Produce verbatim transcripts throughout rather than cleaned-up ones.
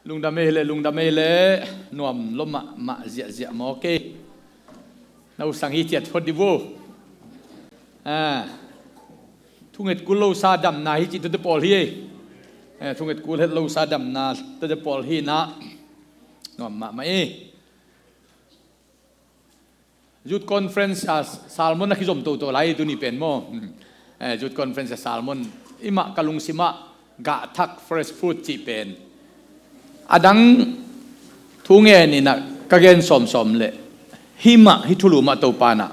Lungdam ei le, lungdam ei le, nuam lo mahmah ziahziah maw kei. Na usang hi ciat phot di vo. Ah, thunget kul lo sa damna hi ci tute pawl hi ei. Eh, thunget kul het lo sa damna tute pawl hi na. Nuam mahmah ei. Youth Conference a sermon a kizom toto lai tuni pen maw. Hmm. Eh, Youth Conference a sermon i mah ka lungsimah gah thak, fresh fruit cih pen a dang thu ngen in ah ka gen sawmsawm leh hih mah, hih thulu mah Topa in ah,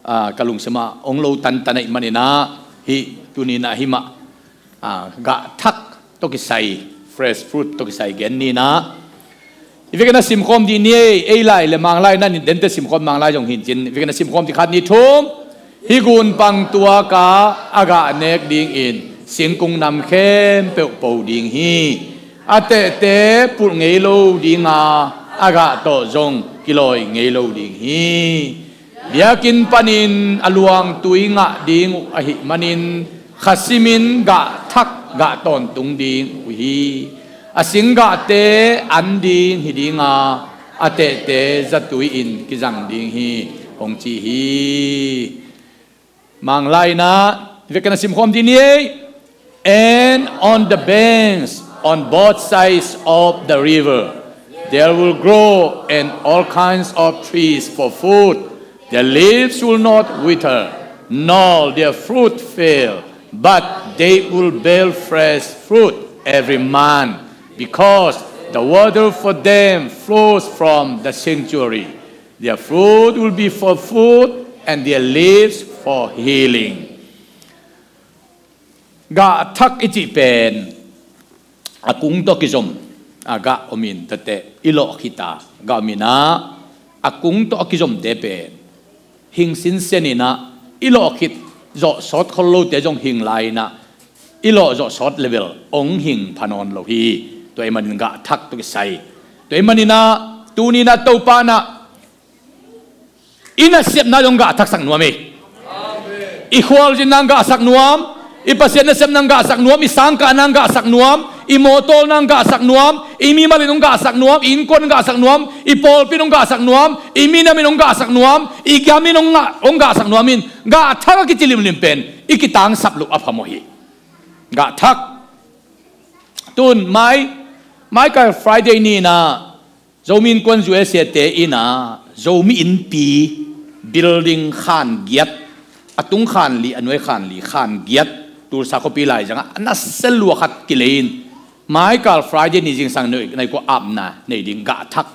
ah, ka lungsimah hong lo tantan ahih manin ah, hih tuni in ah hih mah, ah, gah thak tawh kisai, fresh fruit tawh kisai gen ni in ah. I vekin a simkhawm dih ni ei, ei lai le Mang lai in ah, dente simkhawm, Mang lai zong hi in cin, i vekin a simkhawm dih khat, nih, thum. Hih gunpang tuak a a gah nek dingin singkung nam khempeuh po ding hi. A tehte pulh ngei lo ding a, a gah tawh zong kilawi ngei lo ding hi. Biakinn panin a luangtui ngah ding uh ahih manin, kha simin gah thak, gah tawntung ding uh hi. A singgahte an ding hi ding a, a tehte zatui in kizang ding hi, hong ci hi. Mang lai in ah, vekin a simkhawm dih ni ei. And on the banks, on both sides of the river, there will grow and all kinds of trees for food. Their leaves will not wither, nor their fruit fail, but they will bear fresh fruit every month, because the water for them flows from the sanctuary. Their fruit will be for food, and their leaves for healing. Gah thak i cih pen a kung tawh kizom a gah om in, tate i lawh khit a gah om in ah, a kung tawh a kizomte pen hing sinsen in ah, i lawh khit zawh sawt khol lote zong hing lai in ah, i lawh zawh sawt level hong hing pha nawn lo hi. Tua ahih manin gah thak tawh kisai. Tua ahih manin ah tuni in ah Topa in ah i nasepna zong gah thaksak nuam hi. I khualzinna gahsak nuam, i Pasian nasepna gahsak nuam, i sangkahna gahsak nuam, i mawtaw na gahsak nuam, i mimal in hong gahsak nuam, i innkuan gahsak nuam, i pawlpi in hong gahsak nuam, i minam in hong gahsak nuam, i gam in hong gah, hong gahsak nuam in, gah thak a kici limlim pen i kitangsap loh a phamawh hi. Gah thak. Tun mai, mai kal Friday ni in ah Zomi Innkuan U S A te in ah Zomi innpi building khan giat, a tung khan li, a nuai khan li, khan giat, Tulsa khuapi laizang ah a nasia lua khat kilei in, mai kal Friday ni zingsang nai, nai kua apna nei ding, gah thak.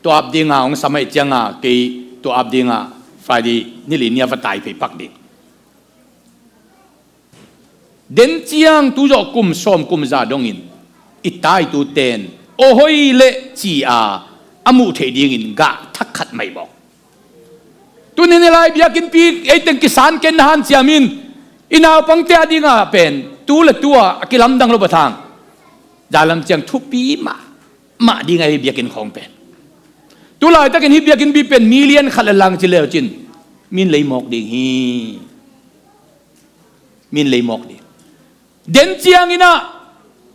Tua ap ding a hong sam ahih ciang a kei tua ap ding a Friday ni li ni a va tai phei pak ding. Den ciang tu zawh kum sawm kum za dongin i taituten aw hoih leh ci a a muh theih dingin gah thak khat mai bawk. Tuni ni lai biakinnpi ei teng kisan ken na hanciam in, i naupangte a ding a pen tu le tu a kilamdang lo bathang. Zan lam ciang thupi mahmah ding a hi biakinn khawng pen. Tu laitakin hih biakinnpi pen million khat le lang ci le uh cin min lei mawk ding hi. Min lei mawk ding. Den ciangin ah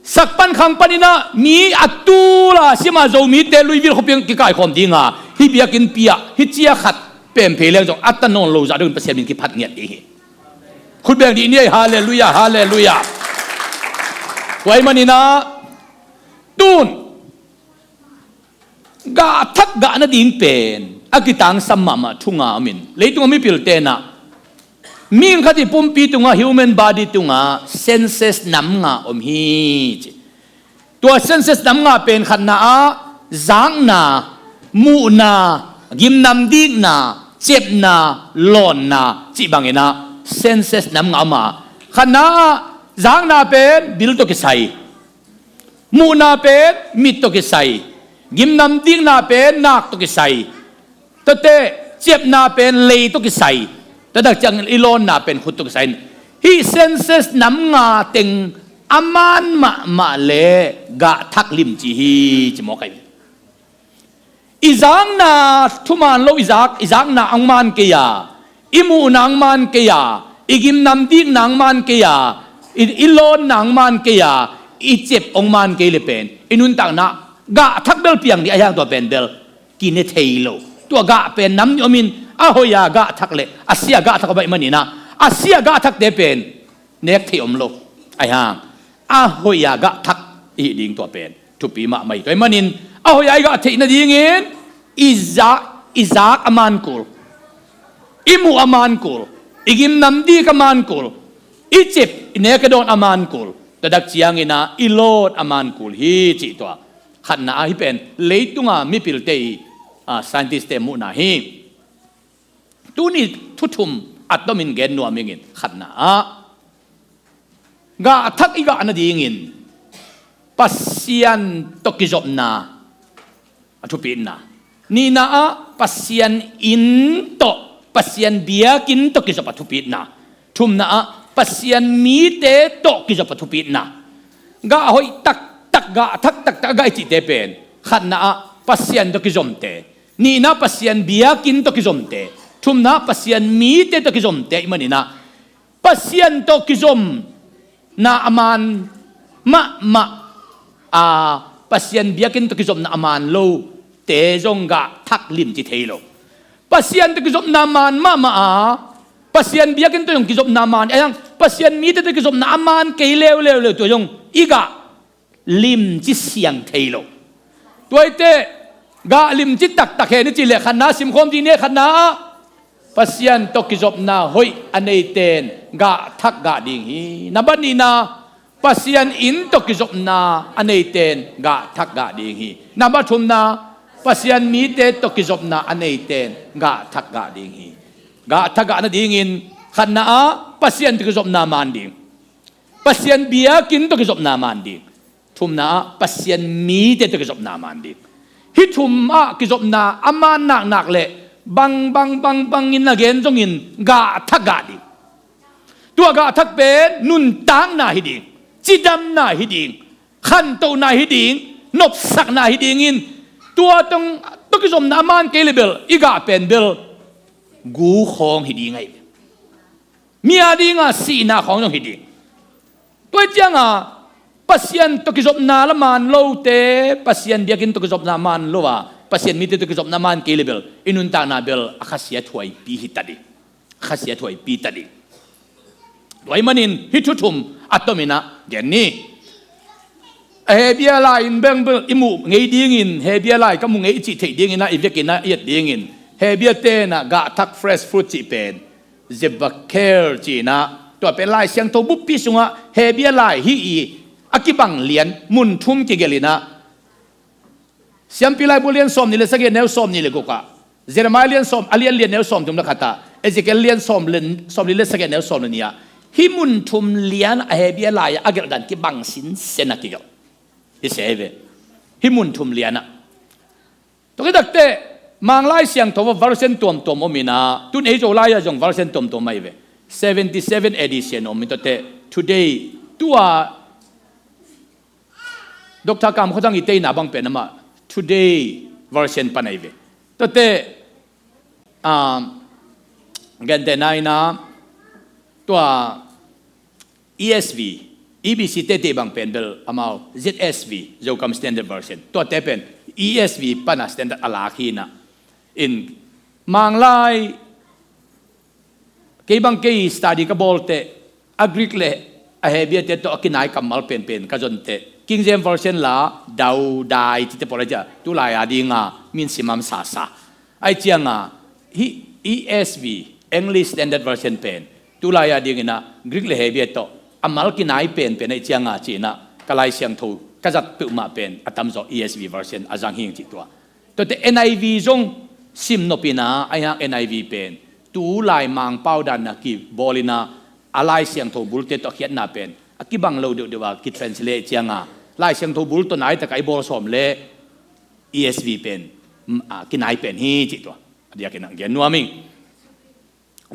sak pan khang panin ah mi a tul a sim a Zomite Louisville khuapi ah kikaikhawm ding a, hih biakinnpi ah hih ci a khat pem phei leng zong a ta nawn lo zah dongin Pasian min kiphat ngiat ding hi. Khut beng dih ni ei, halleluiah, halleluiah. Tua ahih manin ah tun gah thak gah nading pen a kitangsam mahmah thu nga om in, leitung a mipilte in ah mihing khat i pumpi tungah, human body tungah senses nam nga om hi ci. Tua senses nam nga pen khatna ah zakna, muhna, gimnam dikna, ciapna, lawnna cih bangin ah senses nam nga om a, khatna ah zakna pen bil tawh kisai, muhna pen mit tawh kisai, gimnam dikna pen nak tawh kisai, tuate ciapna pen lei tawh kisai, tua tak ciangin i lawnna pen khut tawh kisai. Hih senses nam nga teng a man mahmah le gah thak limci hi ci mawk ahi. I zakna thuman lo, i zak, i zakna hong man kei a, i muhna hong man kei a, i gimnam dikna hong man kei a, i, i lawnna hong man kei a, I cep hong man kei le pen i nuntakna gah thak bel piang ding, a hiang tua pen bel kine thei lo. Tua gah pen nam nih om in, a hoih a gah thak le a sia gah thak om ahih manin ah, a sia gah thakte pen nek theih om lo. A hiang a hoih a gah thak i hih ding tua pen thupi mahmah hi. Tua ahih manin a hoih a i gah theih nadingin i zak, i zak a man kul, i muh a man kul, i gimnam dik a man kul, i cep i nek a dawn a man kul, tua dak ciangin ah i lawt a man kul hi cih tua. Khatna ah hih pen leitunga mipilte i, a, scientist-te muhna hi. Tuni thu thum a tomin gen nuam ing. Khatna ah gah thak i gah nadingin Pasian tawh kizopna a thupitna. Nihna ah Pasian inn tawh, Pasian biakinn tawh kizop a thupitna. Thumna ah Pasian mite tawh kizop a thupitna. Gah hoih taktak, gah thak taktak gah i cihte pen, khatna ah Pasian tawh kizomte, nihna ah Pasian biakinn tawh kizomte, thumna ah Pasian mite tawh kizomte ahih manin ah, Pasian tawh kizomna a man mahmah, a, Pasian biakinn tawh kizopna a man lote zong gah thak limci thei lo. Pasian tawh kizopna a man mahmah a, Pasian biakinn tawh zong kizopna a man, a hiang Pasian mite tawh kizopna a man kei leuleu le tua zong i gah limci siang thei lo. Tua hi teh gah limci taktak hen i cih leh khatna simkhawm ding ni. Khatna ah Pasian tawh kizopna hoih a neite in gah thak gah ding hi. Nambat nihna, Pasian inn tawh kizopna a neite in gah thak gah ding hi. Nambat thumna, Pasian mite tawh kizopna a neite in gah thak gah ding hi. Gah thak gah nadingin khatna ah Pasian tawh kizopna man ding, Pasian biakinn tawh kizopna man ding, thumna ah Pasian mite tawh kizopna man ding. Hih thum ah kizopna a man naknak le bang bang bang bangin a gen zongin gah thak gah ding. Tua gah thak pen nuntakna hi ding, cidamna hi ding, khantohna hi ding, nopsakna hi dingin, tua tawh, tawh kizopna a man kei le bel i gah pen bel gu khawng hi ding ahi. Mi a dinga sihna khawng zong hi ding. Tua hi cianga Pasian tawh kizopna la man lote, Pasian biakinn tawh kizopna man lo a, Pasian mite tawh kizopna man kei le bel i nuntakna bel a khasia thuaipi hi ta ding. A khasia thuaipi ta ding. Tua ahih manin hih thu thum a tomin ah gen ni. A Hebia lai-in beng bel i muh ngei dingin, Hebia lai ka muh ngei i cih theih dingin ah, i vekin ah i et dingin, Hebia tenah gah thak, fresh fruit cih pen zebakel ci-in ah, tua pen Lai Siangtho buppi sungah Hebia lai hih i a kibang lian mun thum kigelh in ah, Siampi Laibu lian sawmnih le sagih, neu sawmnih le gukah, Jeremiah lian sawm, a lian lian, neu sawmthum le khatah, Ezekiel lian sawm le, sawmli le sagih, neu sawm le nih ah, hih mun thum lian a Hebia lai-ah a gelhdan kibang sinsen a kigelh. Hi se ve. Hih mun thum lianah. Tua khit takteh Mang Lai Siangtho ah version tuamtuam om in ah, tun ei Zolai ah zong version tuamtuam ahi ve. Seventy seven edition om in, tuate today, tua Doctor Kam Khua Thang i teina bang pen amah today version pan ahi ve. Tuate, um, gentehna in ah, tua E S V, E B C te te bang pen bel amau Z S V, Zogam Standard Version. Tuate pen E S V pana standard a lak hi in ah. In Mang lai, kei bang kei study ka bawl teh, a Greek le a Hebia te tawh a kinai kammal penpen ka zon teh, King James Version la, dau, dai, cite pawl a cia, tulai a dinga min simam sasa. Ahih cianga hih E S V, English Standard Version pen tulai a dingin ah Greek le Hebia tawh a mal kinai penpen ahih cianga ci-in ah, ka Lai Siangtho ka zat peuhmah pen a tamzaw E S V version a zang hi ing cih tua. Tuate N I V zong sim nop in ah, a hiang N I V pen tulai Mangpau dan a kibawl in ah, a Lai Siangtho bulte tawh a khiatna pen a kibang lo deuhdeuh a kitranslate cianga, Lai Siangtho bul tawh nai taka i bawl sawm le E S V pen, mm, a kinai pen hi cih tua a diakin ah gen nuam ing.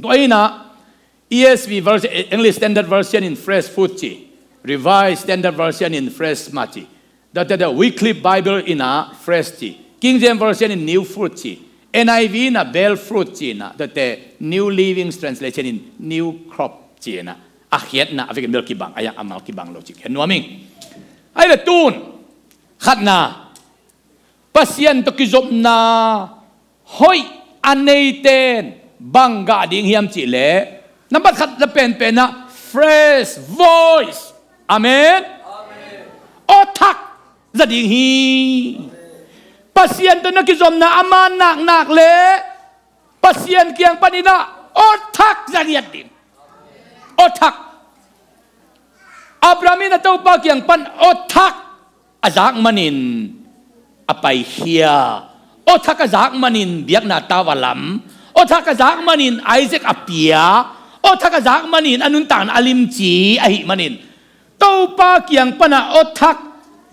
Tua in ah, E S V version, English Standard Version in fresh fruit ci, Revised Standard Version in fresh mah ci, the, the, the Wycliffe Bible in ah fresh ci, King James Version in new fruit ci, N I V in ah bell fruit ci in ah, the, the New Living Translation in new crop ci in ah, a khiatna a vekin bel kibang, a hiang a mal kibang lo cih gen nuam ing. Ahi le tun, khatna, Pasian tawh kizopna hoih a neiten bang gah ding hiam cih leh, nambat khat na penpen ah fresh voice. Amen. Amen. Awthak za ding hi. Pasian tawh na kizopna a man naknak leh Pasian kiang panin ah awthak za ngiat ding. Awthak. Abraham in a Topa kiang pan awthak a zak manin a paikhia. Awthak a zak manin biakna tau a lam. Awthak a zak manin Isaac a pia. Awthak a zak manin a nuntakna a limci ahih manin Topa kiang pana awthak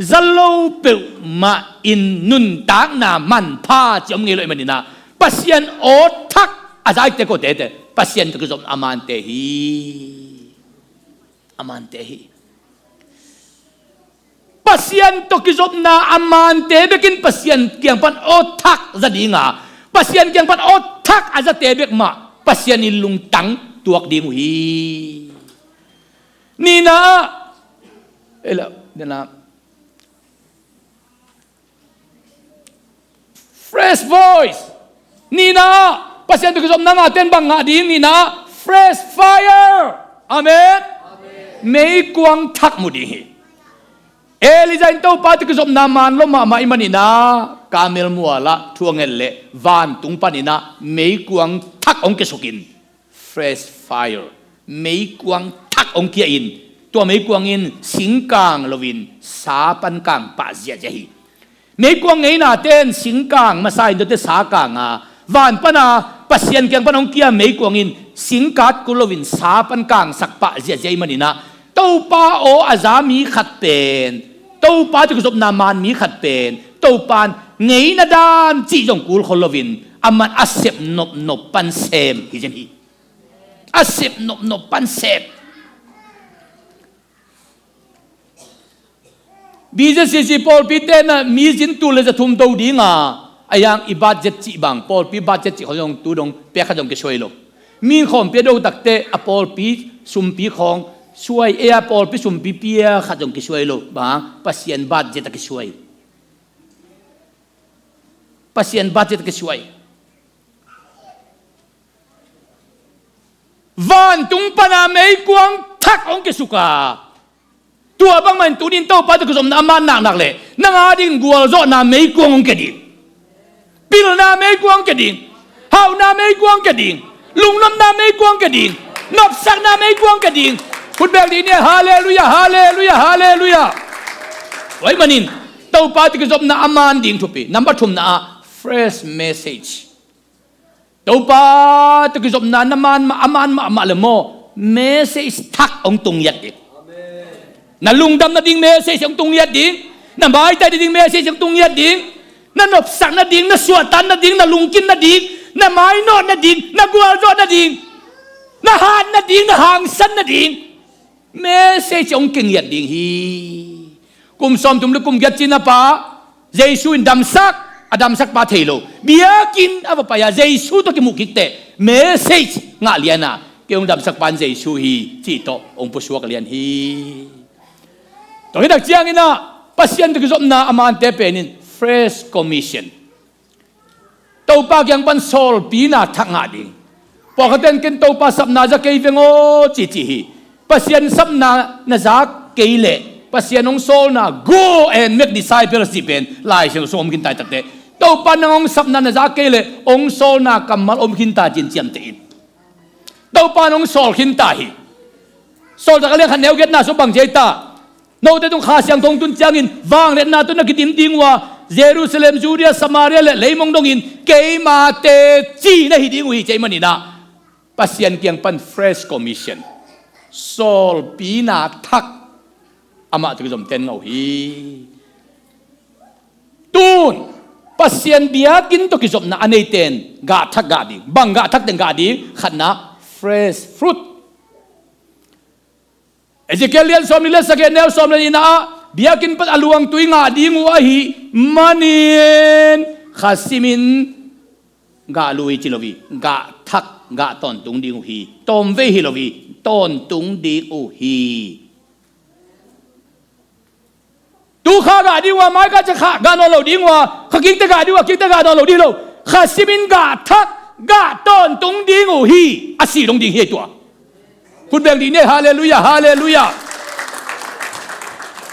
za lo peuhmah in nuntakna manpha ci om ngei lo ahih manin ah, Pasian awthak a zaite kote te, Pasian tawh kizopna a mante hi. A mante hi. Pasian tawh kizopna a mante bekin Pasian kiang pan awthak za ding a, Pasian kiang pan awthak a zate bek mah Pasian in lungtang tuak ding uh hi. Nihna ah, ei la, nihna, fresh voice. Nihna ah, Pasian tawh kizopna ngahte in bang ngah ding? Nihna ah, fresh fire. Amen. Meikuang thak mu ding hi. Elijah in Topa tawh kizopna man lo mahmah ahih manin ah, Karmel mual ah thu a nget leh vantung panin ah meikuang thak hong kisukin, fresh fire, meikuang thak hong kia in, tua meikuang in singkang loin sa pan kang pah ziahziah hi. Meikuang ngeinate in singkang masa in tuate sa kang a, van pana Pasian kiang pan hong kia meikuang in singkang kul loin sa pan kangsak pah ziahziah ahih manin ah, Topa aw a za mi khat pen, Topa tawh kizopna man mi khat pen, Topa in ngeina dan cih zong kul khol loin, a man a sep nopnop pan sem hi zen hi. A sep nopnop pan sem. B Z C C pawlpi te na mi zin tul le za thum do ding a, a yang i budget cih bang, pawlpi budget cih khong zong tu dong pia khat zong kisuai lo. Mi khawmpi a do takte a pawlpi sumpi khong suai, ei a pawlpi sumpi pia khat zong kisuai lo. Bang, Pasian budget a kisuai. Pasian budget a kisuai. Vantung pana meikuang thak hong kisuk a, tua bangmah in tunin Topa tawh kizopna a man naknak leh nang a dingin gualzawhna meikuang hong kia ding. Pilna meikuang hong kia ding. Hauhna meikuang hong kia ding. Lungnopna meikuang hong kia ding. Nopsakna meikuang hong kia ding. Khut beng dih ni, halleluiah, halleluiah, halleluiah. Tua ahih manin Topa tawh kizopna a man ding thupi. Nambat thumna ah, fresh message. Topa tawh kizopna na man mah, a man mahmah le maw, message thak hong tung ngiat ding. Na lungdam nading message hong tung ngiat ding. Na maitai nading message hong tung ngiat ding. Na nopsak nading, na suahtak nading, na lungkim nading, na mainawt nading, na gualzawh nading, na hat nading, na hangsan nading message hong kia ngiat ding hi. Kum sawmthum le kum giat cina pa Jesu in damsak, a damsak pa thei lo. Biakinn a va pai a, Jesu tawh kimuh kik teh message ngah lian a, kei hong damsak pa in Jesu hi cih tawh hong pusuak lian hi. Tua hi tak ciangin ah, Pasian tawh kizopna a mante pen in fresh commission. Topa kiang pan sawlpina thak ngah ding. Pawlkhatte in ken Topa sapna za kei veng aw cici hi. Pasian sapna na za kei leh Pasian hong sawlna, "Go and make disciples," cih pen Lai Siangtho sung om khinta hi takte, Topa nang hong sapna na za kei leh hong sawlna kammal om khinta cin ciamteh in. Topa in hong sawl khinta hi. Sawltak a lian khat neu giatna sung bang ci ei ta? Note tung Kha Siangtho hong tun ciangin vangliatna tawh na kidim ding uh a, Jerusalem, Judea, Samaria le leimong dongin keima teci na hi ding uh hi ci ei manin ah, Pasian kiang pan fresh commission, sawlpina thak amah tawh kizomte in ngah uh hi. Tun Pasian biakinn tawh kizopna a neite in gah thak gah ding. Bang gah thak teng gah ding? Khatna, fresh fruit. Ezekiel lian sawmli le sagih, neu sawm le nihna ah, biakinn pan a luangtui ngah ding uh ahih manin kha simin gah lui ci lo hi. Gah thak, gah tawntung ding uh hi. Tawmvei hi lo hi. Tawntung ding uh hi. Tu kha gah ding uh a, mai kha ciang kha gah nawn lo ding uh a, kha kikte gah ding uh a, kikte gah nawn lo ding lo. Kha simin gah thak, gah tawntung ding uh hi. A si dong ding hi tua. Khut beng dih ni, halleluiah, halleluiah.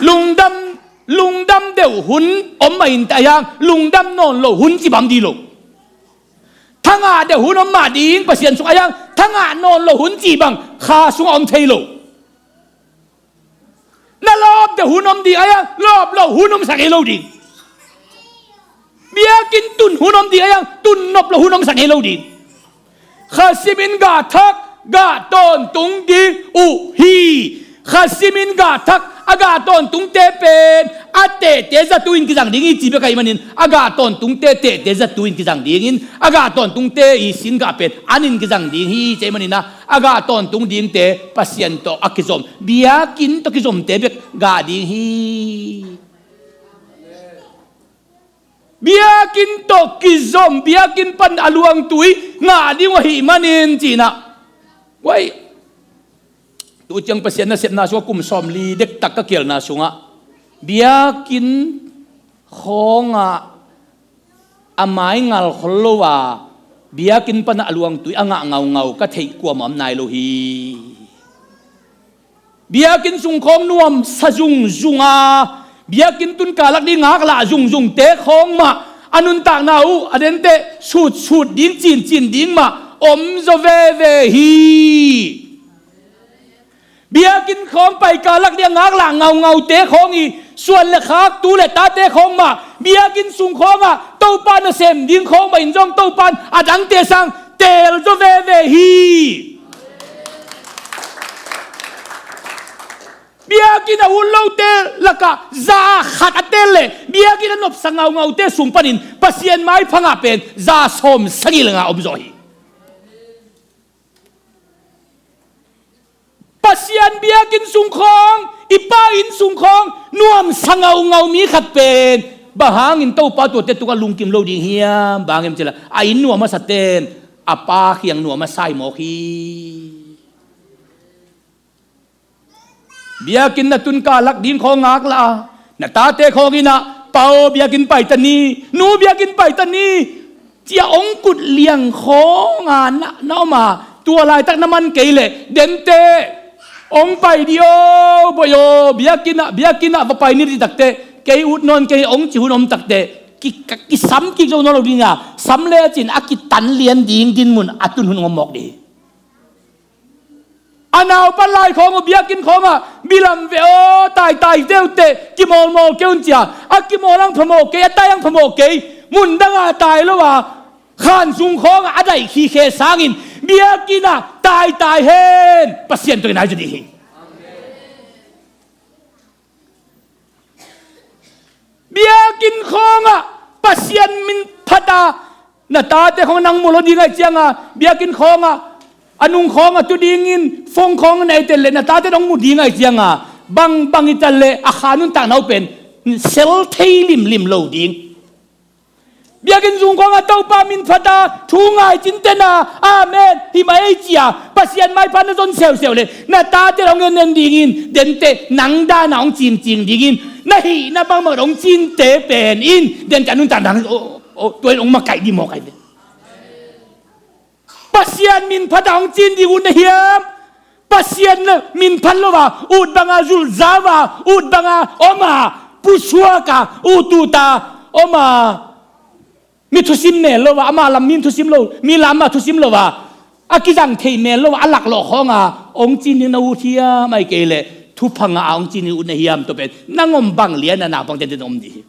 Lungdam, lungdam deuh hun om mah in teh a hiang, lungdam nawn lo hun ci bang dih lo. Thangah deuh hun om mah ding Pasian sungah a hiang, thangah nawn lo hun ci bang kha sungah om thei lo. Na lawp deuh hun om ding a hiang, lawp loh hun omsak hi lo ding. Biakinn tun hun om ding a hiang, tun nop loh hun omsak hi lo ding. Kha simin gah thak, gah tawntung ding uh hi. Kha simin gah thak, a gah tawntungte pen a tehte zatu in kizang ding hi ci bek ahih manin, a gah tawntungte tehte zatu in kizang dingin, a gah tawntungte i sin gah pen an in kizang ding hi ci ahih manin ah, a gah tawntung dingte Pasian tawh a kizom, biakinn tawh kizomte bek gah ding hi. Biakinn tawh kizom, biakinn pan a luangtui ngah ding uh ahih manin ci-in ah. Uai, tu ciang Pasian nasepna sungah kum sawmli dektak ka kialna sungah biakinn khawngah a mai ngal khol lo a, biakinn pan a luangtui a ngah ngaungau ka theih kuamah om nai lo hi. Biakinn sung khawng nuamsa zungzung a, biakinn tun kah lak ding ngaklah zungzungte khawng mah a nuntakna uh a dente sutsut ding, cincin ding mah om zaw veve hi. Biakinn khawng pai kah lak ding ngaklah ngaungaute khawng i suan le khak tu le tate khawng mah, biakinn sung khawngah Topa nasem ding khawng mah in zong Topa in a dangte sang teel zaw veve hi. Biakinn a ut lote lakah za khat a teel leh biakinn a nopsa ngaungaute sung panin Pasian maipha ngah pen za sawmsagih le nga om zaw hi. Pasian biakinn sung khawng, i Pa inn sung khawng nuamsa ngaungau mi khat pen bang hangin Topa tuate tungah lungkim lo ding hiam? Bang hangin cih leh a inn nuam a saten a pa kiang nuam a sai mawk hi. Biakinn na tun kah lak ding khawng ngaklah a, na tate khawng in ah, "Pa aw, biakinn pai ta ni, nu, biakinn pai ta ni," ci-a hong kut liang khawng a na, na om a, tua laitak na man kei leh dente hong pai dih aw, bawi aw, biakinn ah, biakinn ah va pai ni dih takteh, kei ut nawn kei hong ci hun om takteh, ki, ka, kisam kik zo nawn lo ding a, sam le a cin a kitan lian ding dinmun a tun hun hong om mawk dih hi. A naupan lai khawng uh biakinn khawngah bilam ve aw, taitai teuteh kimawlmawl kei un ci-a, a kimawl ang phamawh kei, a tai ang phamawh kei, mun dangah tai lo a, khan sung khawngah a daih khikhe sangin biakinn ah taitai hen. Pasian tawh i nai zaw dih hi. Biakinn khawngah Pasian min phat a, na tate khawng nang mu lo ding ahih ciangin, biakinn khawngah a nung khawngah tu dingin, phone khawng na et leh na tate dong mu ding ahih ciangin, bangbang i tan leh a kha nuntakna uh pen sel thei limlim lo ding. Biakinn sung khawngah Topa min phat a, thu ngai cin tena, amen, hi mah ei ci-a, Pasian maipha na zon seuseu leh na tate dong en en dingin, dente nang dan a hong cincing dingin, na hihna bangbang dong cinte pen in dente a nuntakna, oh, oh, tua in hong makaih dih mawk ahi ve. Pasian min phat a hong cin ding ut na hiam? Pasian min phat lo a, ut banga zulh za a, ut banga om a, pusuak a, ut ut a om a, mi thusim mel lo a, ama lam mi thusim lo, mi lam ama thusim lo a, a kizang thei mel lo a, a laklawh khawng a hong cin ding na ut hiam? Ahih kei leh thupha ngah a hong cin ding ut na hiam? Tua pen nang om bang lian a naupang tenten om dih hi.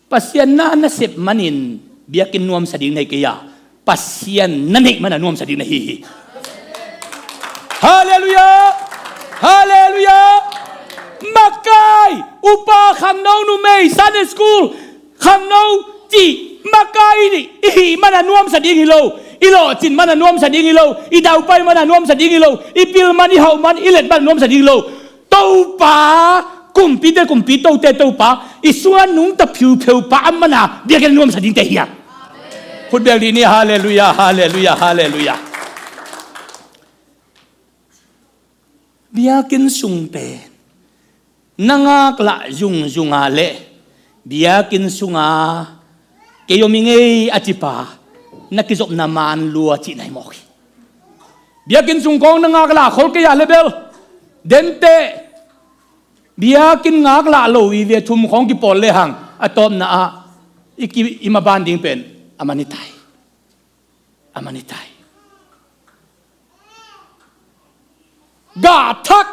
Pasian na na sep manin biakinn nuamsa ding na hi kei a, Pasian na neih mana nuamsa ding na hi hi. Halleluiah! Halleluiah! Makai! Upa, khangno numei, Sunday school, khangno cih makai i hih mana nuamsa ding hi lo. I lawhcin mana nuamsa ding hi lo. I daupai mana nuamsa ding hi lo. I pil man, i hauh man, i let mana nuamsa ding hi lo. Topa, kumpite kumpi, tote Topa, i sungah nungta phiupheu pa a mana biakinn nuamsa dingte hi a. Khut beng dih ni, halleluiah, halleluiah, halleluiah. Biakinn sung pen na ngaklah zungzunga le biakinn sunga kei om i ngei a cipa na kizopna man lua cihna hi mawk hi. Biakinn sung khawng na ngaklah khol kei a le bel dente biakinn ngaklah lo i ve thum khawng kipawl lehang a tawpna ah i ki i maban ding pen a man i tai. A man i tai. Gah thak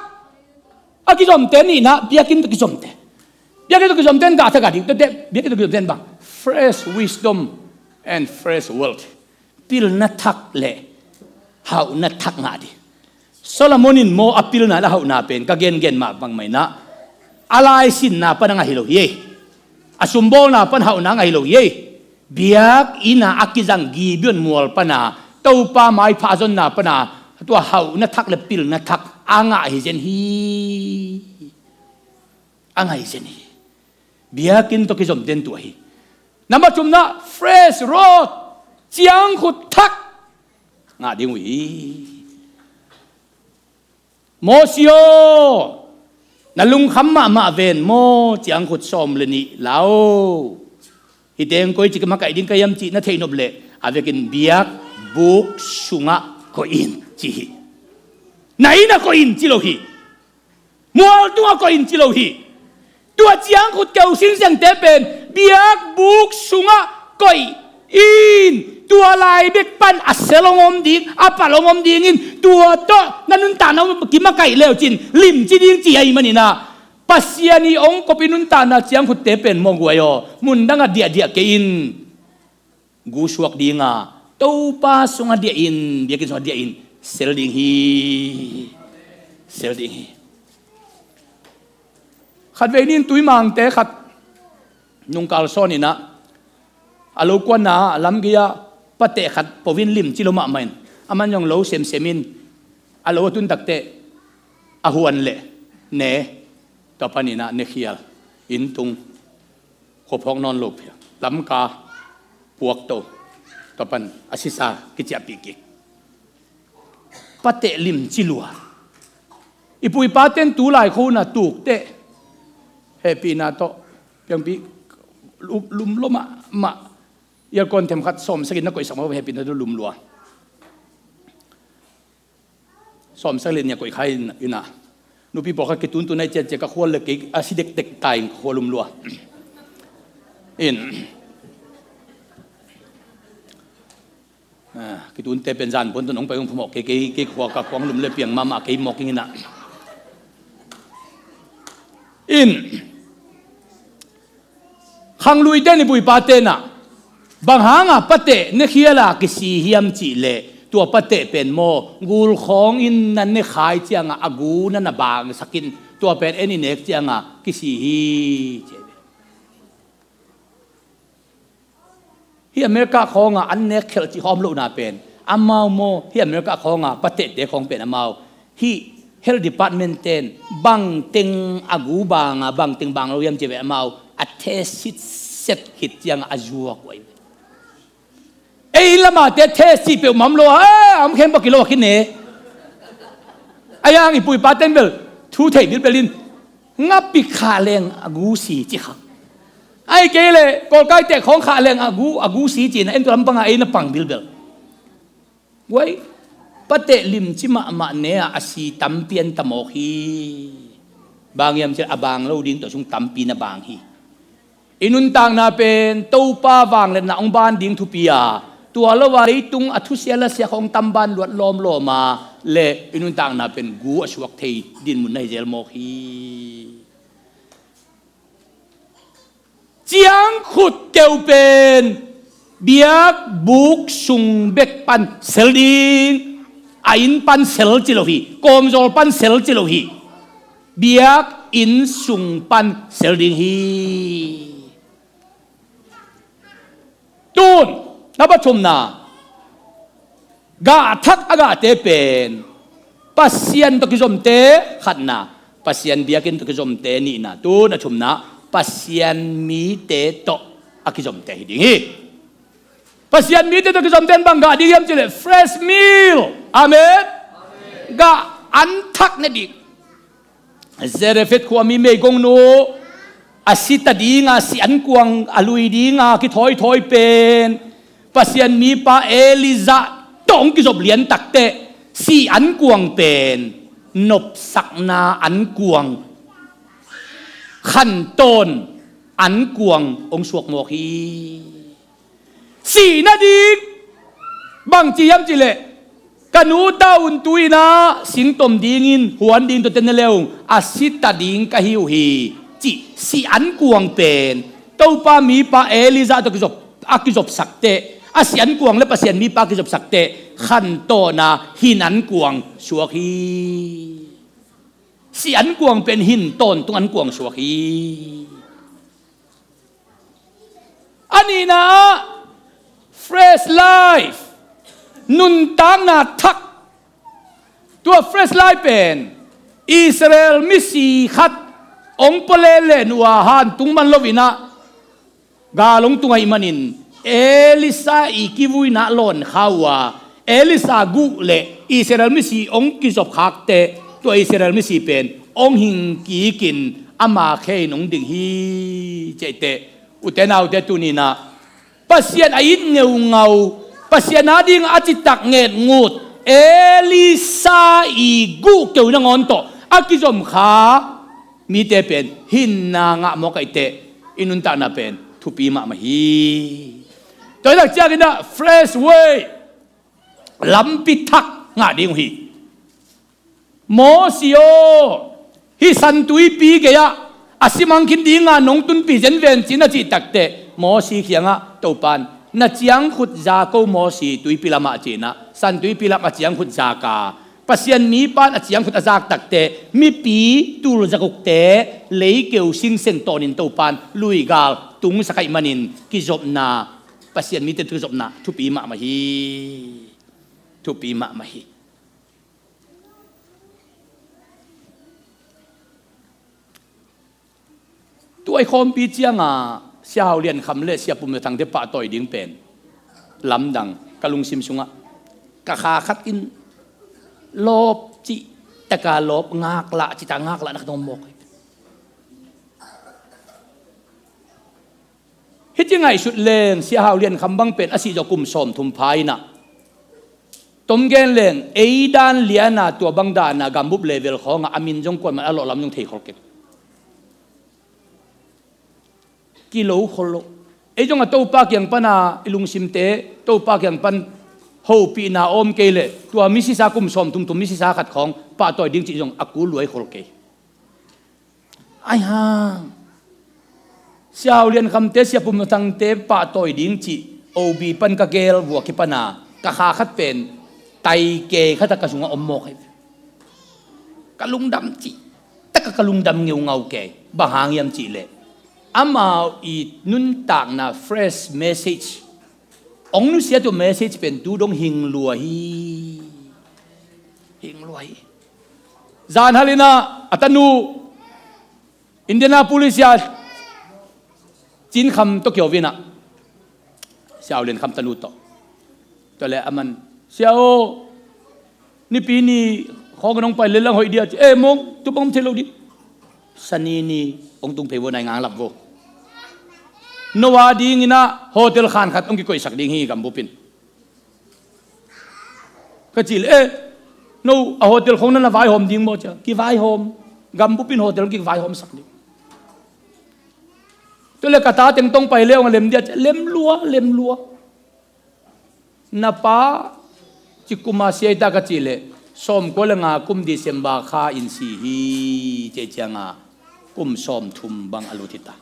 a kizomte nihna biakinn tawh kizomte. Biakinn tawh kizomte in gah thak a ding tawh te biakinn tawh kizomte in bang fresh wisdom and fresh wealth. Pilna thak le hauhna thak ngah ding. Solomon in maw a pilna le hauhna pen ka gengen mah bangmah inah a laisinna pan a ngah hi lo hi ei. A sumbawlna pan hauhna a ngah hi lo hi ei. Biakinn a a kizang Gibeon mual pana Topa maipha a zonna pana tua hauhna thak le pilna thak a ngah hi zen hi. A ngah hi zen hi. Biakinn tawh kizom den tua hi. Namba thumna fresh road, ciangkhut thak ngah ding uh hi. Mawsi aw, na lungkham mahmah ven maw, ciangkhut sawm le nih la aw. Hi teng koi ci ka makaih ding ka hiam cih na theih nop leh a vekin biakbuk sungah koih in ci hi. Na innah koih in ci lo hi. Mual tungah koih in ci lo hi. Tua ciangkhut keu singsengte pen biakbuk sungah koih in. Tua lai bek pan a sel hong om ding, a palh hong om dingin tua tawh na nuntakna kimakaih leucin limci ding ci ahi maninah Pasian i hong kop i nuntakna ciangkhutte pen mawguai aw, mundangah diahdiah kei in. Gu suak dinga Topa sungah diah in, biakinn sungah diah in sel ding hi. Sel ding hi. Khatvei nin tuimangte khat nungkal sawninah a lo kuanna a lamgei-ah pateh khat povin limci lo mahmah in a man zong lo semsem in a lo a tun takteh a huan leh ne tua paninah ne khial inn tung khuaphawk nawn lo phia lamka puakto tua pan a sisa kiciahpih kik. Pateh limci lua. I pu i paten tu lai kho una tukteh hehpihna tawh piangpih lum lua mahmah. Ialkawn themkhat sawmsakin na koihsak mah hehpihna tawh lum lua. Sawmsak le nih a koih kha in ah nupi pawlkhat kituntun a i ciancia ka khual le kei a si dekdek ta in ka khual um lua in. Kitunte pen zan puan tun hong pai hong phamawh kei kei kei khua ka khuang lum le piang mahmah kei mawk ing in ah. In khangluite ni puipate nah bang hanga pateh ne khiala kisi hiam cihleh tua pateh pen maw gulkhawng in na ne khai cianga a gu na na bangsakin tua pen en i nek cianga kisi hi. Hih America khawnga an nek khelh cih khawm lohna pen amau maw hih America khawnga patehte khawng pen amau hih health department ten bangteng a gu banga bangteng bang lo hiam ci ve amau a test sitset khit cianga a zuak uh ahi ve. Ei lamate test cih peuh mam lo a a om khen bawk hi lo a kine. A yang i puipa ten bel thu thei bilbel in ngapik khah leng a gu si ci kha. Ai kei le kawlkaite khawng khah leng a gu a gu si ci na en tu lampanga ei na pang bilbel. Guai pateh limci mahmah ne-a a si tampi an tamawk hi. Bang hiam cih a bang lo ding tawh sung tampi na bang hi. I nuntakna pen Topa vangliatna hong ban ding thupi a tua lo a leitung a thusia lasia khawng tamban luat lawmlawm a le i nuntakna pen gu a suak thei dinmun na hi zel mawk hi. Ciangkhut keu pen biakbuk sung bek pan sel ding. A inn pan sel ci lo hi. Kawmzawl pan sel ci lo hi. Biakinn sung pan sel ding hi. Tun na pathumna gah thak a gahte pen Pasian tawh kizomte khatna, Pasian biakinn tawh kizomte nihna, tun a thumna Pasian mite tawh a kizomte hi ding hi. Pasian mite tawh kizomte in bang gah ding hiam cileh fresh meal. Amen. Gah an thak ne ding. Zarephath khuami meigongnu a si ta dinga, si ankuang a lui dinga kithawithawi pen Pasian mipa Elijah tawh hong kizop lian takteh si ankuang pen nopsakna ankuang, khantawn ankuang hong suak mawk hi. Sihna ding bangci hiam cihleh, ka nu ta un tu-in ah singtom dingin huan ding tuate ne le ung, a si ta ding ka hi uh hi, cih si ankuang pen Topa mipa Elijah tawh kizop, a kizopsak teh, a si ankuang le Pasian mipa a kizopsak teh, khantawn a hin ankuang suak hi. Si ankuang pen hin tawntung ankuang suak hi. A nihna ah, fresh life, nuntakna thak. Tua fresh life pen Israel misi khat hong pua lelen uh a, hantung man loin ah gal hong tung ahih manin Elisha i kivuina lawn kha uh a, Elisha guh le Israel misi hong kizop khak teh, tua Israel misi pen hong hing kikin ama khe in hong ding hi. Cih teh, ute naute, tuni-in ah Pasian a it ngeungau, Pasian a ding a citak ngetngut Elisha i guh keu nangawn tawh a kizom kha mite pen hinna ngah mawk ahih teh, i nuntakna pen thupi mahmah hi. Tua hi tak ciangin ah fresh way, lampi thak ngah ding uh hi. Mosi aw, hih San Tuipi gei-ah a simang khin dinga nong tunpih zenzen ci-in a cih takteh, Mosi kiangah Topan, na ciangkhut zak o Mosi, tuipi lamah ci-in ah San Tuipi lamah ciangkhut zak a, Pasian mipan a ciangkhut a zak takteh, mipi tulzakukte leikeu singseng tawnin Topan luigal tungsak ahih manin kizopna, Pasian mite kizopna thupi mahmah hi. Thupi mahmah hi. Tua i khawmpi cianga Sia Hau Lian Kham le Sia Pum Za Thangte pahtawi ding pen lamdang ka lungsim sungah, ka kha khat in lawp cih taka lawp, ngaklah cih taka ngaklah na ka tawm mawk hi. Hih ci ngaihsut leng, Sia Hau Lian Kham bang pen a sih zawh kum sawmthum pha in ah, tom gen leng, ei dan liana tua bang dana gambup level khawngah a min zong kuaman a lawhlam zong thei khol kei. Kilo khol lo. Ei zong a Topa kiang pana i lungsimte, Topa kiang pan hopihna a om kei leh, tua misisa kum sawmthum tum misisa khat khawng pahtawi ding cih zong a kul luai khol kei. Ai hang, Sia Hau Lian Khamte, Sia Pum Za Thangte pahtawi ding cih O B pan ka gel vua kipana ka kha khat pen tai kei khat a ka sungah om mawk hi. Ka lungdam cih taka ka lungdam ngeungau kei. Bang hang hiam cihleh, amau i nuntakna fresh message, hong nusia tua message pen tu dong hing lua hi. Hing lua hi. Zan halina a tanu Indianapolis a Cin Kham tawh kiovina, Sia Hau Lian Kham tanu tawh. Tua le aman, "Sia aw, Nipi ni khawng nong pai le lang hoih dia," ci. "Eh, mong, tu bang om thei lo ding. Sani ni hong tung phei vo, nai ngang lap vo. No a dingin ah hotel khan khat hong kikoihsak ding hi, gambupin," ka cih leh, "Eh, no a hotel khawng na na vaihawm ding maw?" ci a, "Kivaihawm. Gambupin hotel hong kivaihawmsak ding." Tua le ka ta teng tawh pai le hong a lem dia, ci a, "Lem lua, lem lua." "Na pa ci kum a si ei ta?" ka cih leh, "Sawmkua le nga kum December kha in si hi," ci a, cianga kum sawmthum bang a lut hi ta.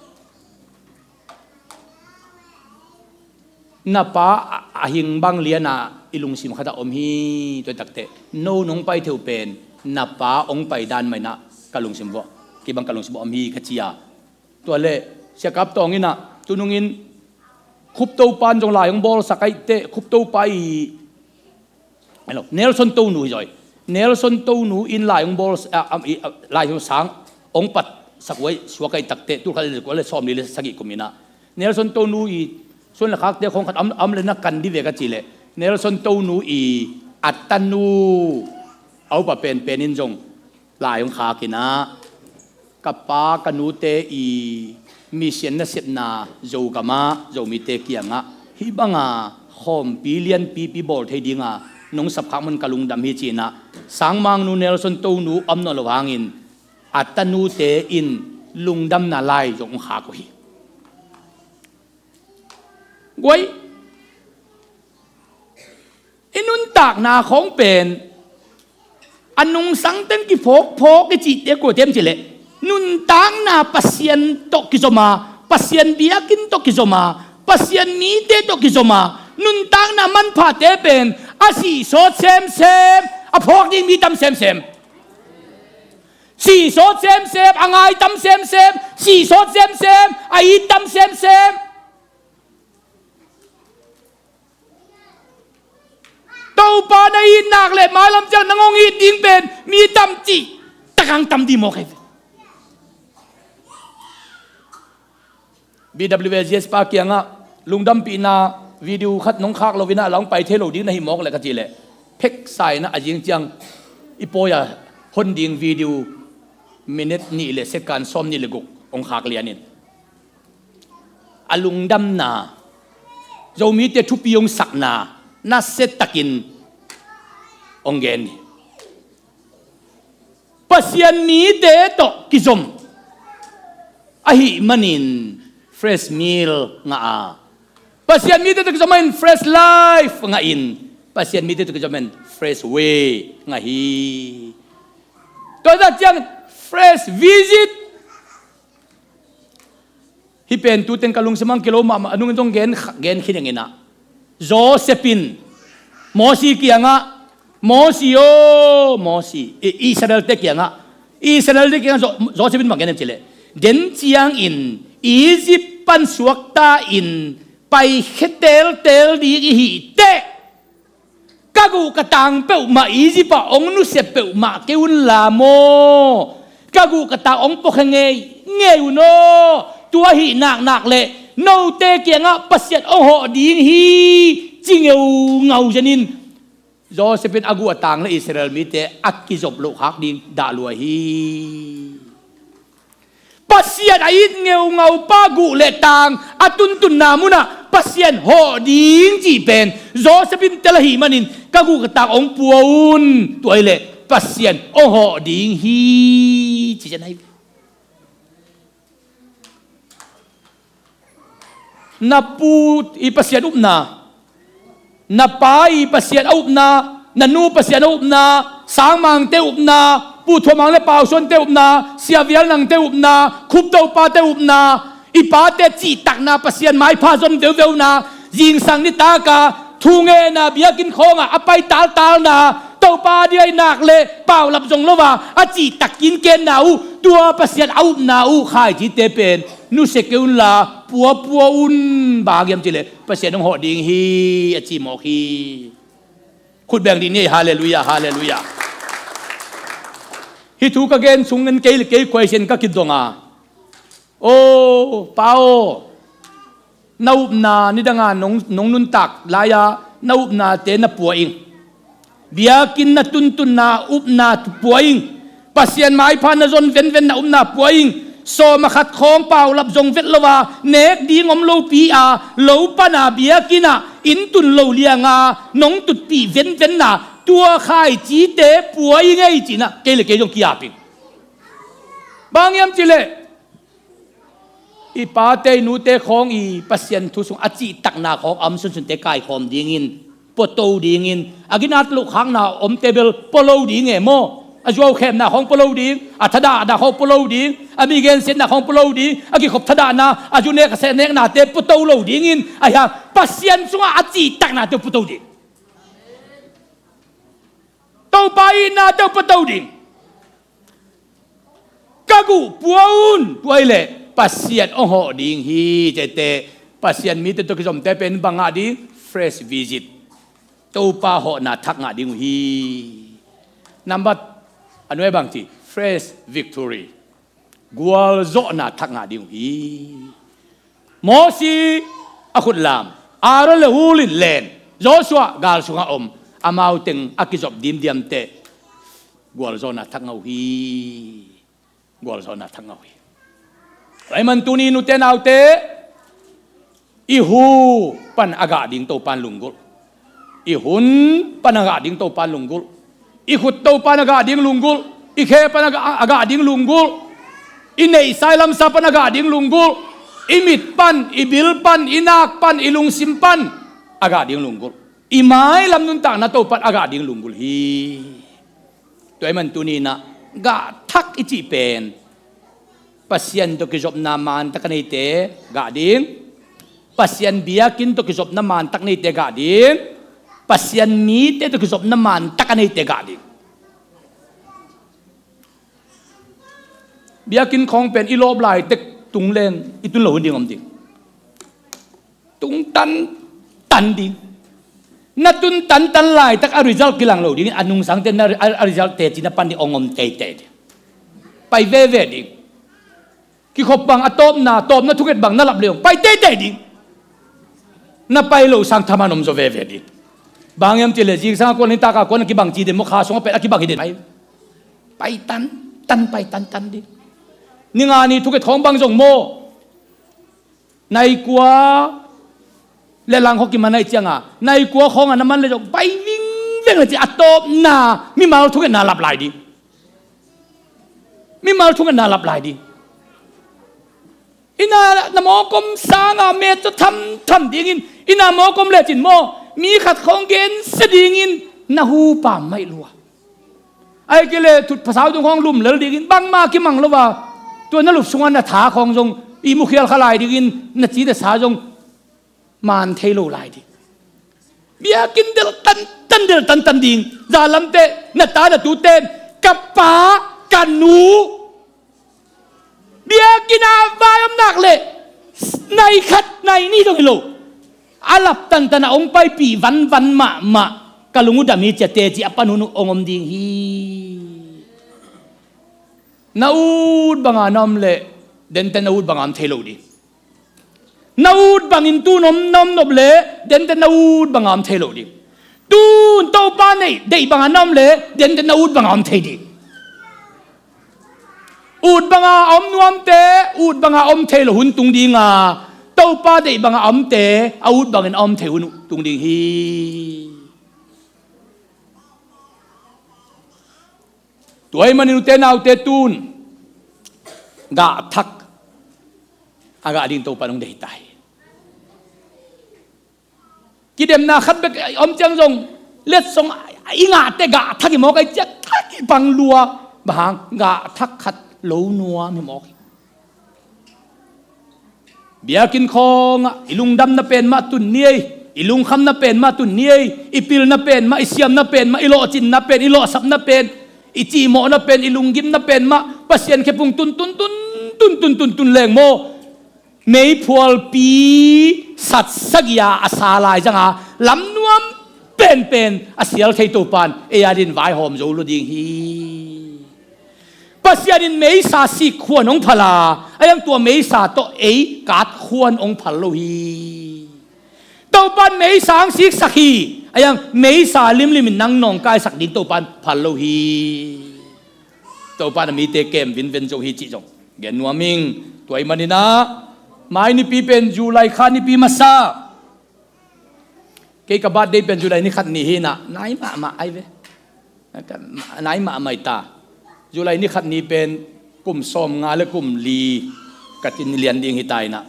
Na pa a, a hing bang liana i lungsim khat ah om hi. Tua takteh no nong pai thei uh pen na pa hong pai dan mah inah ka lungsim vuah, kibang ka lungsim vuah om hi, ka ci a. Tua le Sia Kap Tawng inah tunungin Khup Topa in zong lai hong bawlsak ahih teh, Khup Topa i, hello, Nelson Tonu hi zaw hi. Nelson Tonu in lai hong bawl, a, a, i, a, lai hong sang hong patsak uh ahi, suak ahih takteh, tulkhat le kua le sawmli le sagih kum inah Nelson Tonu i suan le khakte khawng khat am, am le na kan dih ve ka cih leh, Nelson Tonu i a tanu a upa penpen in zong lai hong khak inah, Ka pa ka nute i mission nasepna Zogamah Zomite kiangah hih banga khawmpi lianpipi bawl thei dinga nong sapkhak mun ka lungdam hi, ci-inah Sangmang nu Nelson Tonu om nawn lo hangin a tanute in lungdamna lai zong hong khak uh hi. Guai, i nuntakna khawng pen a nungsang teng kiphawkphawk i cihte kua tem cileh, nuntakna Pasian tawh kizoma, Pasian biakinn tawh kizoma, Pasian mite tawh kizoma, nuntakna manphate pen a sihsawt semsem, a phawk ding mi tam semsem. Sihsawt semsem, a ngai tam semsem, sihsawt semsem, a it tam semsem. Topa na it nak le mailam ciang nang hong it ding pen mi tam cih takang tam dih mawk hi. B W A G S pa kiangah lungdampihna video khat nong khak lo inah la hong pai thei lo ding na hi mawk le ka cih leh, pheksa inah a zing ciang i pawi a hon ding video minute nih le second sawm nih le guk hong khak lianin a lungdamna, Zomite thupi hong sakna nasia takin hong gen hi. Pasian mite tawh kizom ahih manin fresh meal ngah a, Pasian mite tawh kizom mahin fresh life ngahin, Pasian mite tawh kizom mahin fresh way ngah hi. Tua zah ciang fresh visit. Hih pen tu teng ka lungsim ah kilo mahmah a nungin zong gen, gen khin ing inah, Joseph in Mosi kiangah, Mosi aw, Mosi, i, Israel-te kiangah, Israel-te kiangah Jo-, Joseph in bang gen hiam cileh, den ciangin Egypt pan suakta in paikhia teltel ding i hih teh ka guh ka tang peuhmah Egypt ah hong nusia peuhmah kei unla maw, ka guh ka tang hong puakhia ngeingei un aw. Tua ahih naknak le note kiangah Pasian hong hawh ding hi, ci ngeungau zenin Joseph in a guh a tang le Israel mite a kizop loh khak ding dah lua hi. Pasian a it ngeungau pa guh le tang a tuntunna munah Pasian hawh ding cih pen Joseph in tel ahih manin ka guh ka tang hong pua un, tua hi leh Pasian hong hawh ding hi, ci cian ahi. Na pu i Pasian upna, na pa i Pasian a upna, na nu Pasian a upna, Sangmangte upna, Pu Thuamang le Pausuante upna, Sia Vial Nangte upna, Khup Topate upna, i pate cihtakna Pasian maipha zon veuveuna, zingsang nitaka thungehna biakinn khawngah a pai taltalna, Topa dia i nak le paulap zong lo a, a cihtak kinkenna uh, tua Pasian a upna uh khaicite pen nusia kei unla puapua un. Bang hiam cileh Pasian hong hawh ding hi, a ci mawk hi. Khut beng dih ni, halleluiah, halleluiah. Hih thu ka gen sungin kei le kei question ka kidong a, aw pa aw, na upna nidanga nong, nong nuntak lai-a na upnate na pua ing. Biakinn na tuntunna upna pua ing. Pasian maipha na zon venvenna upna pua ing. Sawm a khat khawng paulap zong vet lo a, nek ding om lopi a, lo pana biakinn ah inn tun lo lianga nong tutpih venvenna tua khaicite pua ing ei, cinah kei le kei zong ki-ap ing. Bang hiam cileh i pate i nute khawng i Pasian thu sung a cihtakna khawng a om sunsunte kaikhawm dingin, puato dingin, a ginat loh khakna omte bel pua lo ding e maw? A zuaukhemna khawng pua lo ding, a thadahna khawng pua lo ding, a mi gensiatna khawng pua lo ding, a kikhop thadahna, a zu nek a seh neknate puato lo dingin, ahi hang Pasian sungah a cihtaknate puato ding. Topa itnate puato ding. Ka guh pua un, tua hi leh Pasian hong hawh ding hi. Tete, Pasian mite tawh kizomte pen bang ngah ding? Fresh visit. Topa hawhna thak ngah ding uh hi. Nambat a nuai bang ci, fresh victory. Gualzawhna thak ngah ding uh hi. Mosi a khutlam, Aaron le Hur in len, Joshua gal sungah om, amau teng a kizop dimdiamteh gualzawhna thak ngah uh hi. gualzawhna thak ngah uh hi. Tua ahih man tuni nute naute, i hu pan a gah ding Topan lunggulh. I hun pan a gah ding Topan lunggulh. I khut to pan a gah ding lunggulh. I khe pan a gah, a gah ding lunggulh. I neihsa i lamsa pan a gah ding lunggulh. I mit pan, i bil pan, i nak pan, i lungsim pan a gah ding lunggulh. I mailam nuntakna to pan a gah ding lunggulh hi. Tua ahih man tuni-in ah gah thak i cih pen Pasian tawh kizopna mantak a neite gah ding. Pasian biakinn tawh kizopna mantak neite gah ding. Pasian mite tawh kizopna mantak a neite gah ding. Biakinn khawng pen i lawp laitak tung leng i tun lo hun ding om ding. Tung tantan ding. Na tun tantan laitak a result kilang lo ding, a nungsangte na a, a result teci na pan ding, ong om teitei ding. Pai veve ding. Kikhop bang a tawpna, tawpna thunget bang na lap leng pai teitei ding. Na pai loh sang thaman om zaw veve ding. Bang hiam cih leh zingsang a kuan, nitak a kuan a kibang ci den maw, kha sung a pen a kibang hi den. Pai, pai tantan, pai tantan ding. Ni nga ni thunget khawng bang zong maw, nai kua le lang khawng kiman ahih ciangin, nai kua khawng a na man leh zong pai vingveng leh ci, a tawpna mimal thungetna lap lai ding. Mimal thungetna lap lai ding. Inn ah na mawk om sangin met zaw thamtham dingin, inn ah mawk om lecin maw, mi khat khawng gensia dingin na hu pammaih lua. Ahih kei leh thut phasau tung khawng lum lel dingin, bangmah kimang lo a, tua na lup sungah na tha khawng zong ihmu khial kha lai dingin, na ci na sa zong man thei lo lai ding. Biakinn delh tantan, delh tantan ding. Zalamte, na ta na tute in, ka pa, ka nu, biakinn ah vai om nak leh nai khat nai nih dong hi lo. A lap tantan a ong paipih vanvan mahmah, ka lung uh dam hi ci a, teci a pan hun uh ong om ding hi. Na ut banga na om leh dente na ut banga om thei lo ding. Na ut bangin tu-in om na om nop leh dente na ut banga om thei lo ding. Tu-in Topa neih deih banga na om leh dente na ut banga om thei ding. Ut banga a om nuamte ut banga om thei lo hun tung ding a, Topa deih banga a omte a ut bangin a om thei hun uh tung ding hi. Tua ahih manin ute naute, tu-in gah thak a gah ding Topa nong deih ta hi. Kidemna khat bek om ciang zong, letsong i ngahte gah thak hi mawk, a i ciah thak hi pang lua. Bang hang, gah thak khat lo nuam hi mawk hi. Biakinn khawngah i lungdamna pen mah tun ni ei, i lungkhamna pen mah tun ni ei, i pilna pen mah, i siamna pen mah, i lawhcinna pen, i lawhsapna pen, i cihmawhna pen, i lunggimna pen mah Pasian khe pung tun tun tun tun tun tun tun leng maw, meiphualpi sat sagih a a sa lai zanga lamnuam penpen a sial thei Topan ei adingin vaihawm zo lo ding hi. Pasian in meisa sik khuan hong phal a, a iang tua meisa tawh ei kat khuan hong phal lo hi. Topan meisa hong siksak hi, a iang meisa limlimin nang nawngkaisak ding Topan phal lo hi. Topan a mite kem vinven zo hi cih zong gen nuam ing. Tua ahih manin ah, mai nipi pen July kha nipi masa. Kei ka birthday pen July ni khat ni hi-in ah, nai mahmah ai ve. Nai mahmah hi ta. July ni khat ni pen kum sawmnga le kum li ka tun lian ding hi ta in ah,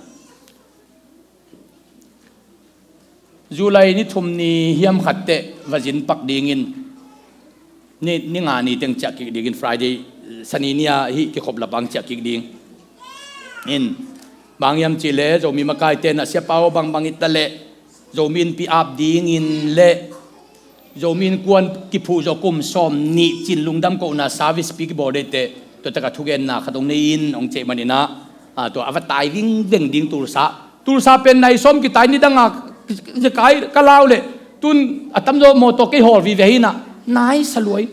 July ni thum ni hiam khat teh va zin pak dingin, ni, ni nga ni teng ciah kik dingin, Friday, Sani ni-a hih kikhop lapang ciah kik ding. In, bang hiam cih leh Zomi makaite in ah siapa aw bangbang i ta leh, Zomi Innpi ap dingin leh Zomi Innkuan kiphuh zawh kum sawmnih cin lungdam kohna service pi kibawl ding teh, tua tak a thugenna khat hong nei in, hong ci ahih manin ah, tua a va tai vingveng ding Tulsa. Tulsa pen nai sawm kitai, nidang a zekai ka lau leh, tu-in a tamzaw mawtaw kei hawl vive hi-in ah, nai sa lua hi.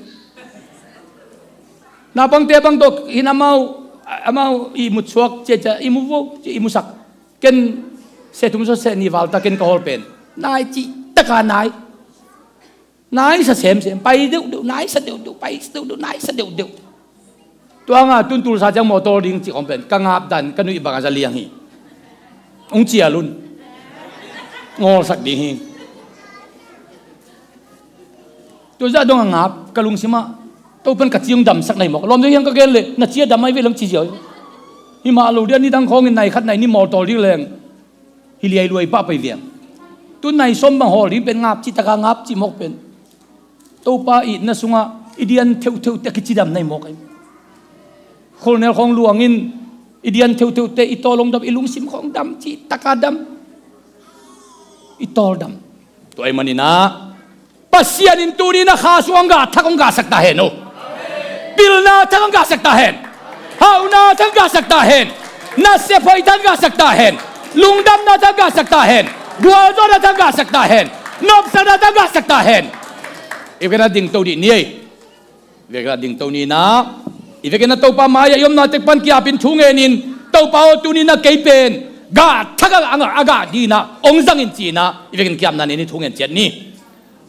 Naupangte bang tawh hi-in amau, amau ihmu suak ciacia, ihmu vo ci, ihmusak. Ken seh thum sawt seh nih val ta, ken ka hawl pen nai cih tak a nai. Nai sa semsem, pai deuhdeuh, nai sa deuhdeuh, pai sa deuhdeuh, nai sa deuhdeuh. Tua nga tun tulsa ciang mawtaw ding cih khong pen ka ngap dan ka nuih bang a za liang hi. Ong cial un. Ngawlsak ding hi. Tua zah dong a ngap ka lungsimah Topan ka ci ong damsak na hi mawk. Lawm deuh hiang ka gen le na ci a dam ai ve lam ci ziau. Hi mah lo dia nidang khawngin nai khat nai ni mawtaw ding leng hi liai luai pah pai viang. Tu nai sawm bang hawl ding pen ngap cih taka ngap cih mawk pen Topa itna sungah i dian theuhtheuhte a kicidam na hi mawk ai. Kholnel khawng luangin i dian theuhtheuhte i tawl hong dam, i lungsim khawng dam, cih taka dam, i tawl dam. Tua ai maninah Pasian in tuni na kha sungah gah thak hong gahsak ta hen uh. Pilna thak hong gahsak ta hen. Hauhna thak hong gahsak ta hen. Nasep hoih thak hong gahsak ta hen. Lungdamna thak hong gahsak ta hen. Gualzawhna thak hong gahsak ta hen. Nopsakna thak hong gahsak ta hen. I vekin a dingto dih ni ei. Vekin a dingto ni na. I vekin a Topa mai-ah i omna tek pan kiapin thu ngenin Topa aw tuni na kei pen gah thak a, a, a gah dina ong zangin cina i vekin kiapna ni ni thu ngen ciat ni.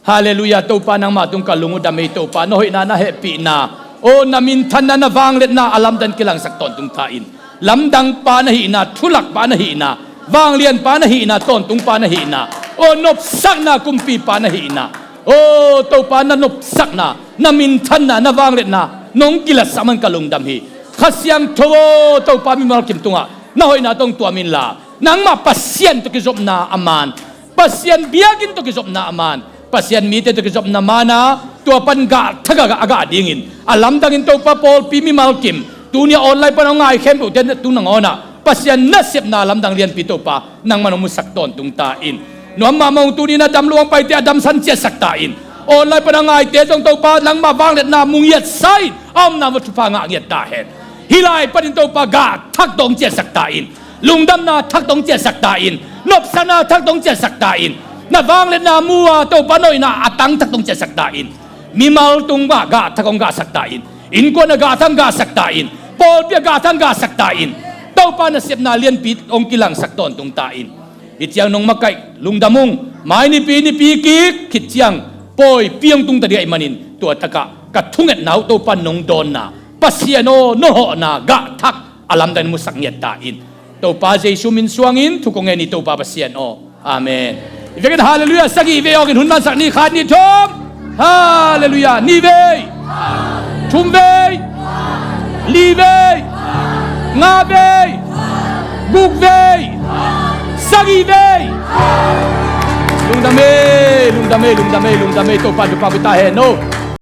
Halleluiah. Topa nangmah tung ka lung uh dam ei Topa, na hoihna na hehpihna, aw na minthanna na vangliatna a lamdang kilangsak tawntung ta in. Lamdang pa na hihna, thulak pa na hihna, vanglian pa na hihna, tawntung pa na hihna, aw nopsakna kumpi pa na hihna, aw Topa na nopsakna, na minthanna, na vangliatna nong kilatsak man ka lungdam hi. Kha Siangtho aw Topa mimal kim tungah na hoihna tawh tuam inla, nangmah Pasian tawh kizopna a man, Pasian biakinn tawh kizopna a man, Pasian mite tawh kizopna mana tua pan gah thak a gah dingin a lamdangin Topa pawlpi mimal kim tuni a online pan a ngai khempeuhte tu nangawnah Pasian nasepna lamdang lianpi Topa nangman hong musak tawntung ta in. Nuam mahmah ung tuni na dam luang paite a damsan ciatsak ta in. Online pan a ngaite zong Topa nangmah vangliatna mu ngiatsa in a omna va thupha ngah ngiat ta hen. Hih lai panin Topa gah thak tawh hong ciatsak ta in. Lungdamna thak tawh hong ciatsak ta in. Nopsakna thak tawh hong ciatsak ta in. Na vangliatna mu a Topa na hoihna a tang thak tawh hong ciatsak ta in. Mimal tung ah gah thak hong gahsak ta in. Innkuan a gah thak hong gahsak ta in. Pawlpi a gah thak hong gahsak ta in. Topa nasepna lianpi hong kilangsak tawntung ta in. Hih ciang nong makaih lungdam ung. Mai nipi nipi kik khit ciang pawipi hong tung ta ding ahih manin tua takah ka thungetna uh Topa nong dawnna Pasian aw na hawhna gah thak a lamdang musak ngiat ta in. Topa Jesu min suangin thu kong ngen hi Topa Pasian aw. Amen. I vekin halleluiah sagih vei awkin hun mansak ni. Khat ni thum. Halleluiah. Ni vei. Thum vei. Li vei. Nga vei. Guk vei. Sagih vei. Lungdam ei, lungdam ei, lungdam ei, lungdam ei. Topa thupha pia ta hen aw.